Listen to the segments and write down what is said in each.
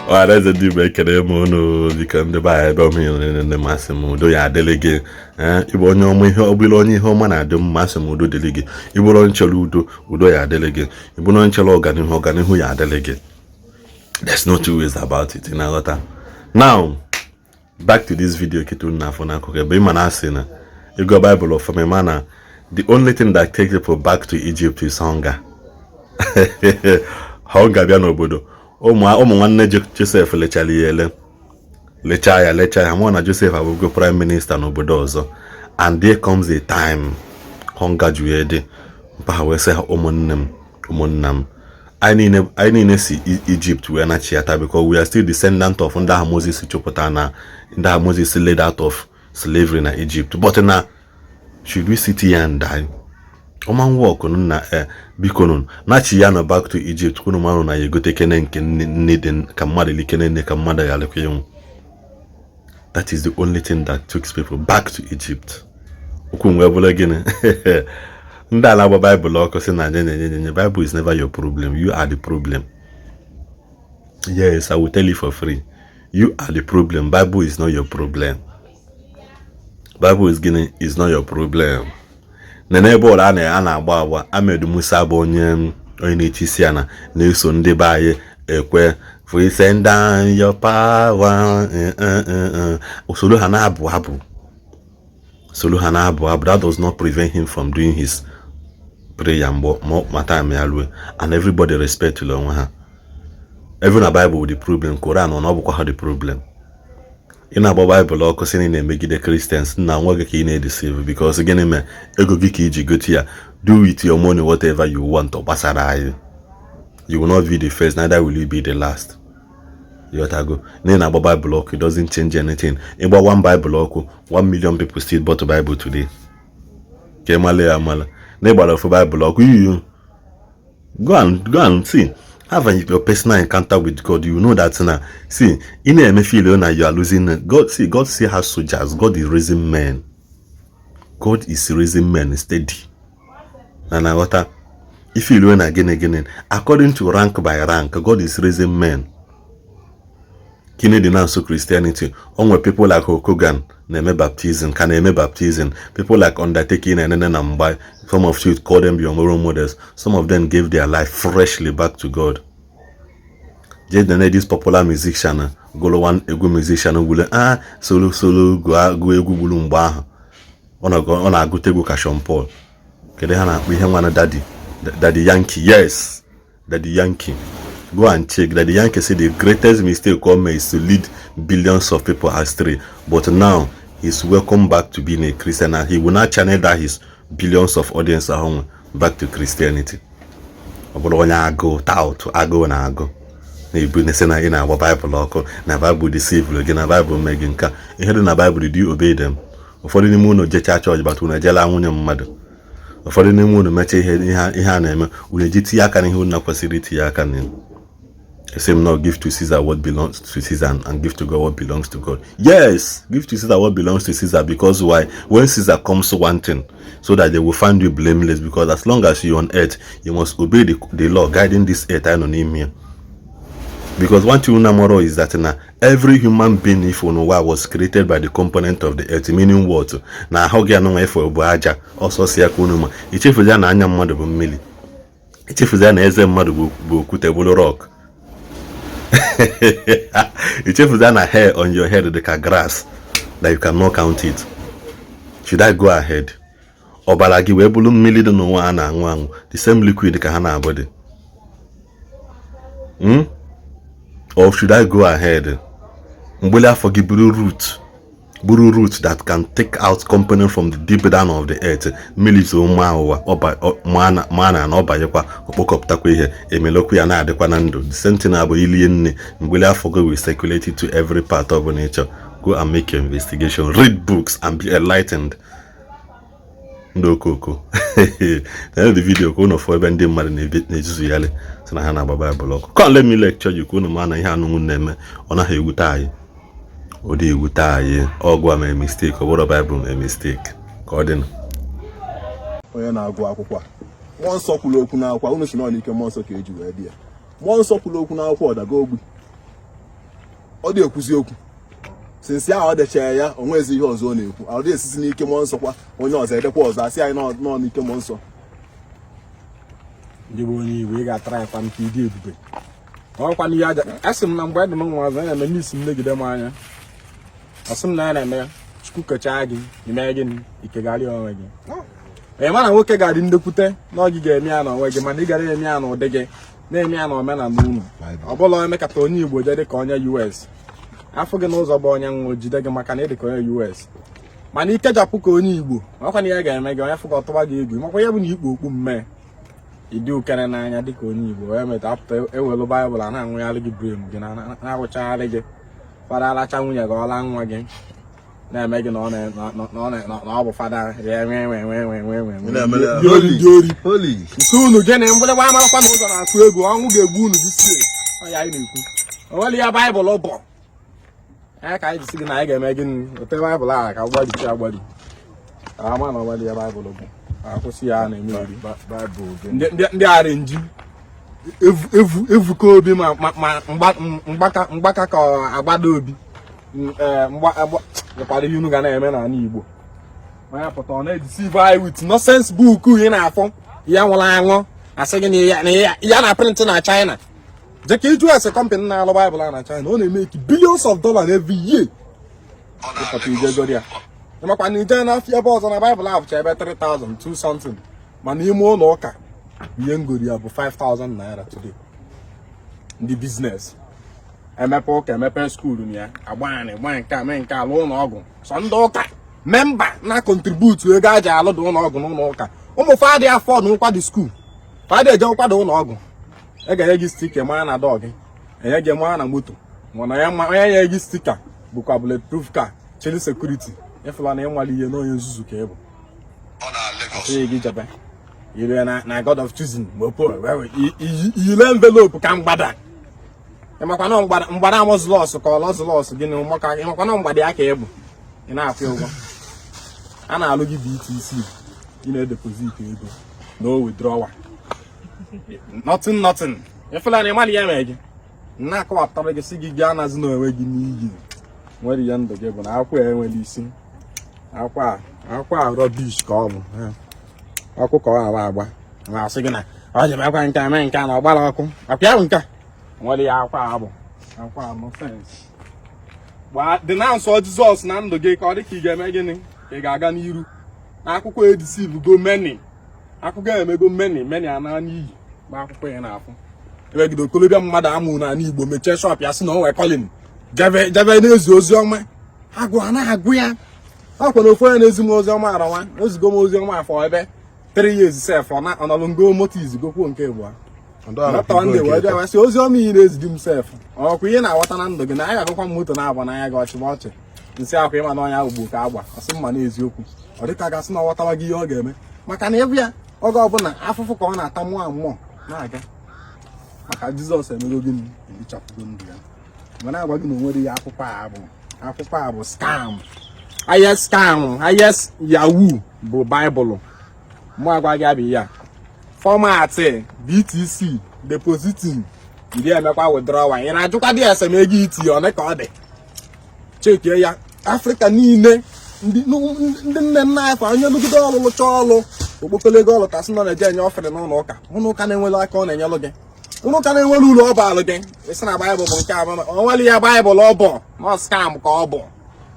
Ọhaneze ndị Igbo, ekele m unu. Biko, ndị be anyị, ebe ọmụ ndị masị m, udo ya adịrị gị. Ee, ịbụ onye ọma, ihe ọbụla onye ihe ọma na-adị mma, asị m udo dịrị gị. Ịbụrụ onye chọrọ udo, udo ya adịrị gị. Ịbụrụ onye chọrọ ọganihu, ọganihu ya adịrị gị. There's no two ways about it. Ị na-aghọta? Now, back to this video kịta unu na-afụ n'akụkụ ebe ịma na asị na ịgụ Bible ọfụma, ịma na the only thing that takes people back to Egypt is hunger. Hunger bịa n'obodo, ụmụ nwanne Joseph lechara ya ele, lechaa ya, lechaa ya, mụọ na Joseph abụgo prime minister n'obodo ọzọ. And there comes a time hunger ju ya dị mpa. Ha wee sị ha, "Ụmụnne m, ụmụnna m, anyị niile si Egypt wee nachiata because we are still descendant of ndị ahụ Moses chụpụta na ndị ahụ Moses led out of slavery na Egypt. But na should we sit here and die? Ọma work na biko nụ, nachi ya nọ back to Egypt kwunu marụ na ya egote kene nke nne dị ka mmadụ likene nne ka mmadụ ghalịkwa ịnwụ." That is the only thing that took people back to Egypt. Okwu wee bụrụ gịnị? Ndị ala agba Baịbụl ọkụ sị na nye nye nye nye. Bible is never your problem. You are the problem. Yes, I will tell you for free, you are the problem. Bible is not your problem. Bible is gịnị? Is not your problem. Nene bọọlụ a na-agba agba. Ahmed Musa bụ onye na-eche isi ana na-eso ndị be anyị ekwe for send down your power. Usoro ha na-abụ abụ, soro ha na-abụ abụ. That does not prevent him from doing his prayer mgbe ma time ya rue, and everybody respect onwe ha. Even na Bible the problem, Koran ọ na ọ bụkwa ha the problem. Ị na-agba Baịbụl ọkụ sị na ị na-emegide Christians, nna nwa gị ka ị na-edeceive, because gịnị mee? Ego gị ka iji gote ya. Do with your money whatever you want. Ọ gbasara anyị? You will not be the first, neither will you be the last. Ịghọtago? Na ị na-agba Baịbụl ọkụ, it doesn't change anything. Ịgba one Bible ọkụ, 1 million people still bought Bible today. Ka ị mala ya amala na ịgbara ofu Baịbụl ọkụ. You go and see, have your personal encounter with God. You know that na, see, ị na-eme feel na you are losing God. See, God still has soldiers. God is raising men. God is raising men steady. Na aghọta ife ilu na gịnị gịnị? According to rank by rank, God is raising men. Gịnị dị na nso Christianity? O nwere people like Hulk Hogan na-eme baptism, ka na-eme baptism. People like Undertaker na-enene na mgba. Some of you call them your role models. Some of them gave their life freshly back to God. Jee this popular musician gụrụ one egwu, musician gwule a solo solo gụọ egwu gburu mgbe ahụ ọ na-agụta egwu ka Sean Paul. Kedu ha na-akpọ ihe nwana? Daddy Yankee. Yes, Daddy Yankee. Go and check. Daddy Yankee say the greatest mistake o made is to lead billions of people astray, but now he's welcome back to being a Christian, and he will not channel that his billions of audience ahụ back to Christianity. Ọ bụrụ onye agụụ tout, agụụ na agụ na-ebu na-esi na ị na-agba Baịbụl ọkụ, na Baịbụl deceive gị, na Baịbụl mee gị nka ihe dị na Baịbụl. Do you obey them? Ụfọdụ n'ime unu jechaa chọọchị bata, unu ejela nwunye mmadụ. Ụfọdụ n'ime unu mechaa ihe a na-eme, unu eji tinye aka n'ihe unu kwesịrị itinye aka na. Esi m no, give to Caesar what belongs to Caesar and give to God what belongs to God. Yes, give to Caesar what belongs to Caesar, because why? When Caesar comes wanting, so that they will find you blameless, because as long as you're on earth, you must obey the law guiding this earth I nọ n'ime ya. Because one thing unu mara is that na every human being if n'ụwa was created by the component of the earth. Meaning what? Na ahụ gị anụnwa ifo bụ aja ọsọ si ya ka unu ma. Ichefuzi na anya mmadụ bụ mmiri, ichefuzi na eze mmadụ bụ okwute, bụrụ rock. Ichefuzi na hair on your head dị ka grass that you cannot count it. Should I go ahead? Ọbara gị wee bụrụ mmiri dị n'ụwa a na-aṅụ aṅụ, the same liquid ka ha na-abụ dị. Or should I go ahead? Mgbeli afọ gị bụrụ root, bụrụ root that can take out component from the deep down of the earth. Mmiri zoo maa ụwa, maa na ọ banyekwa, okpokọpụtakwa ihe emelokwu ya na-adịkwa na ndụ. The same thing abụ ilie nne, mgbeli afọ gị will circulate it to every part of nature. Go and make your investigation, read books and be enlightened. Ndị okoko na the video ka unu fụ ebe ndị mmadụ na-ezuzugharị sị na ha na-agba Baịbụl ọkụ. Come, let me lecture you, ka unu ma na ihe anụnwụ na-eme ọ naghị ewute anyị. Ọ dị ewute anyị. Ọgụ a mere mistake, ọ bụrụ Baịbụl mere mistake ka ọ dị nụ. Onye na-agụ akwụkwọ a, Mmụọ Nsọ kwuru okwu n'akwụkwọ unu si nọ n'ike Mmụọ Nsọ ka eji wee dị ya. Mmụọ Nsọ kwuru okwu n'akwụkwọ, ọdago ogbi. Ọ dị ekwuzi okwu since ahụ ọ dechara ya. O nwezi ihe ọzọ ọ na-ekwu. Ọ dị esisi n'ike mmụọ nsọ kwa. Onye ọzọ edekwa ọzọ, asị anyị nọ n'ike mmụọ nsọ. Ndị bụ onye Igbo, ị ga-atara ya kwa nke ịdị ebube. Ọkwa n'ihe aja asị m na mgbe dị m nwa azụ na-eme n'isi m negide m anya, asị m na ya na-eme Chukwu kechaa gị ime gịnị, ikegharị onwe gị. Ị ma na nwoke ga-adị ndekwute na ọ gị ga-eme ya n'onwe gị, mana ị gara eme ya n'ụdị gị, na-eme ya n'omenala unu. Ọ bụla emekata onye Igbo jee dị ka onye US, afọ gị n'ụzọ bụ onye nwe jide gị maka na ị dị ka onye US, mana ikejapụ ka onye Igbo, ọkwa na ihe ga-eme gị, onye fụ ka ọ tụba gị egwu, makwa ya bụ na ikpu okpu mme ịdị ukere n'anya dịka onye Igbo. Wee meta apụta ewelu Baịbụl a na-aṅụgharị gị brain gị, na-awụchagharị gị. Fada alacha nwunye gị, ọla nwa gị, na-eme gị na ọ bụ fada ya nwe nwe nwe nwe nwe nwe ndị ori, ndị ori. Holy. Nke unu gịnị mgbịrịgba amarakwa na ụzọ na-atụ egwu ọnwụ ga-egbu unu gị sie. Ọ ya anyị na-ekwu, o nwere ya Baịbụl bụ ya ka anyị jisi gị na anyị ga-eme gịnị, ote Baịbụl ahụ ka gbalichi agbali ka ama na ọgbali ya. Baịbụl bụ akwụsị ya na-eme eri. Baịbụl gị. Ndị arenji evu evuka obi ma ma ma mgbaka mgbaka ka agbada obi. Mgba agba nwekwara ihe unu ga na-eme n'ala Igbo. Onye pụta, ọ na-edeceive anyị with nonsense book ị na-afụ ya nwụrụ anwụ, asị gị na ya na print na China. Je ka ịjụ ese company na-alụ Baịbụl a na China, ọ na-emeki billions of dollars every year. Ịpụta ijegoro ya, makwa na ije n'afịa ebe ọzọ na Baịbụl ahụ ebe 3000 2 something, mana ime ụlọ ụka ihe ngori ya bụ 5000 naira today. Ndị business emepe ụka, emepe school na ya, agba anị, gba nke a, mee nke alụ ụlọ ọgwụ. Sọ ndị ụka member na contribute ego a ji alụ dị ụlọ ọgwụ n'ụlọ ụka. Ụmụ fadị afọ na ụkwa dị school, fadị eje ụkwado ụlọ ọgwụ. E ga-enye gị sticker maa na dọọ gị, enye gị maa na moto, mana ya onye nye gị sticker bụkwa bulletproof car chili security. Ịfụla na ịnwale ihe n'onye nzuzu ka ị bụ. Asịghị gị jebe ire na God of choosing mopo iyile envelope ka mgbada. Ịmakwa na mgbada, mgbada amozlọs ka ọlọzlọs gị na ụmụka. Ịmakwa na mgbada ya ka ị bụ, ị na-akwụ ụgwọ a na-alụ gị BTC, ị na-edeposit ego, no withdrawal, nothing, nothing. Ịfụla na ịmara ihe mere gị na-akọwapụtara gị, sị gị gaa nazi n'onwe gị n'iyi. Nwere ihe ndụ gị bụ na akwụkwọ ya enwere isi. Akwụkwọ a rubbish ka ọ bụ ọkụ ka ọ agba agba ma asị gị na ọ ji mekwa nke a mee nke a na ọgbara ọkụ akwa ya bụ nke a. Nwere ya akwa a bụ akwa a nonsense. Gbaa denounce Jizọs na ndụ gị ka ọ dị ka ị ga-eme gịnị, ka ị ga-aga n'iru na akwụkwọ edeceive go many, akwụkwọ emego many many ana n'iyi bụ akwụkwọ ya na-afụ ewegide okolobịa mmadụ amụ n'ala Igbo mechie shop ya, sị na o nwee calling, jebe jebe na-ezi ozi ọma. Agụ a na-agụ ya ọ kwa na ofu onye na-ezi m ozi ọma arawa ozigo m ozi ọma afọ ebe 3 years sef, ọ nọrọ ngo moto izigokwuo nke abụọ nọtọ ndị wee bịa wee sị ozi ọma ihe na-ezidi m sef, ọkwa ihe na-aghọta na ndụ gị na anyị ga-agụkwa m moto na-agba n'anya gị ọchị ma ọchị nsị akwa ịma na ọnya ugbo ka agba ọsị mma n'eziokwu. Ọ dịka gasị na ọ ghọtawa gị ihe ọ ga-eme maka na ịbụ ya oge ọbụla afụfụ ka ọ na-ata mmụọ mmụọ na-aga maka Jizọs emego gị ehichapụgo ndụ ya. Mana agwa gị na onwere ya akwụkwọ a bụ akwụkwọ a bụ scam, highest scam, highest yahoo bụ Baịbụl. Mụ agwa gị abịa ya format BTC depositing iri emekwa withdrawal, ị na-ajụkwa dị ese ma ego itinye one ka ọ dị. Chekie ya, Afrịka niile, ndị nne nna afọ onye lụgide ọlụ lụcha ọlụ okpokolo ego ọlụ tasị nọ na-eje enye ofere n'ụlọ ụka. Ụlọ ụka na-enwere aka ọ na-enyelụ gị, ụlọ ụka na-enwere ụlọ ọ baalụ gị. Isi na Baịbụl bụ nke a, o nwere ya Baịbụl ọ bụ nọ scam ka ọ bụ,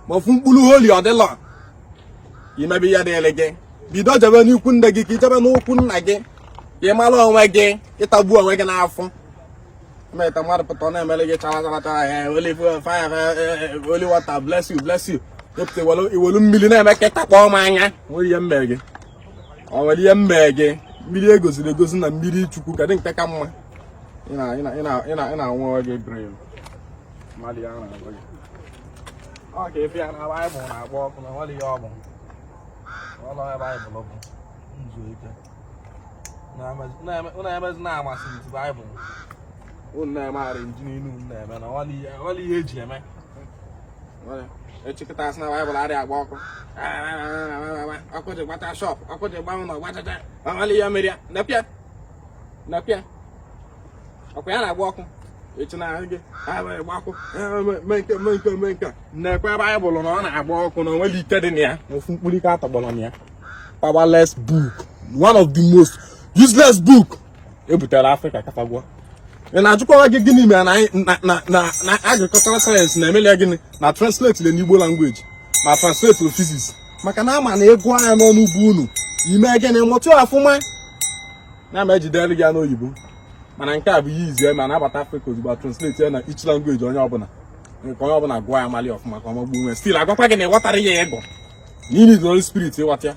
ma ofu mkpụrụ holy ọ dịlọ. Imebe ihe dịrị gị, bido jebe n'ikwu nne gị ka ijebe n'ụkwụ nna gị ka ị mara onwe gị, ịtagbu onwe gị n'afọ. Emeta mmadụ pụta, ọ na-emere gị chara chara chara ya, holy fire, holy water, bless you, bless you. Epụta iwelu mmiri na-eme ka ịtakpọọ m anya. Nwere ihe mmee gị? Ọ nwere ihe mmee gị? Mmiri egoziri egozi na mmiri Chukwu, kedu nke ka mma? Ị na-anwụ onwe gị brain mmadụ ya na-agwa gị ọ ka efe ya na Baịbụl na-agba ọkụ na nwere ihe ọ bụ ọlọ ya. Baịbụl bụ nzu ike unu emezi na-amasị ntị Baịbụl unu na-eme arrange n'ilu unu na-eme na nwere ihe eji eme echekọta asị na Baịbụl adịghị agba ọkụ. Ọkụ ji gbata shop, ọkụ ji gba ụlọ gbachacha. Nwere ihe mere ya. Nepịa, nepịa, ọkụ ya na-agba ọkụ. Echi na gị gbakụ mee nke mee nke mee nke na-ekwe Baịbụl na ọ na-agba ọkụ na onwere ike dị na ya, ofu mkpụrụ ike atọgbọrọ na ya. Powerless book, one of the most useless book ebutere Afrịka kafagwa. Ị na-ajụkwa gị gịnị mere na agricultural science na-emeli ya gịnị na translate le n'Igbo language ma translate le physics, maka na ama na ịgụ anya n'ọnụ ugbo unu ime gịnị mụtụ ọfụma na ma ejidere gị ya n'oyibo. Mana nke a bụ ihe izi ma na-abata Afrịka ozugbo, translate ya na each language, onye ọbụla nke onye ọbụla gụọ ya mali ọfụma ka ọ magbuo onwe. Still agwakwa gị na ịghọtara ya ịgụ na ị need Holy Spirit ịghọta ya.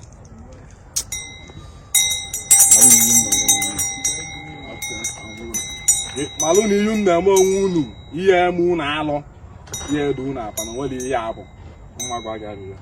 Malụ na ihe unu na-eme onwe unu, ihe eme unu alụ, ihe edo unu apa na nwere ihe abụ nwa gwa gị arịrịọ.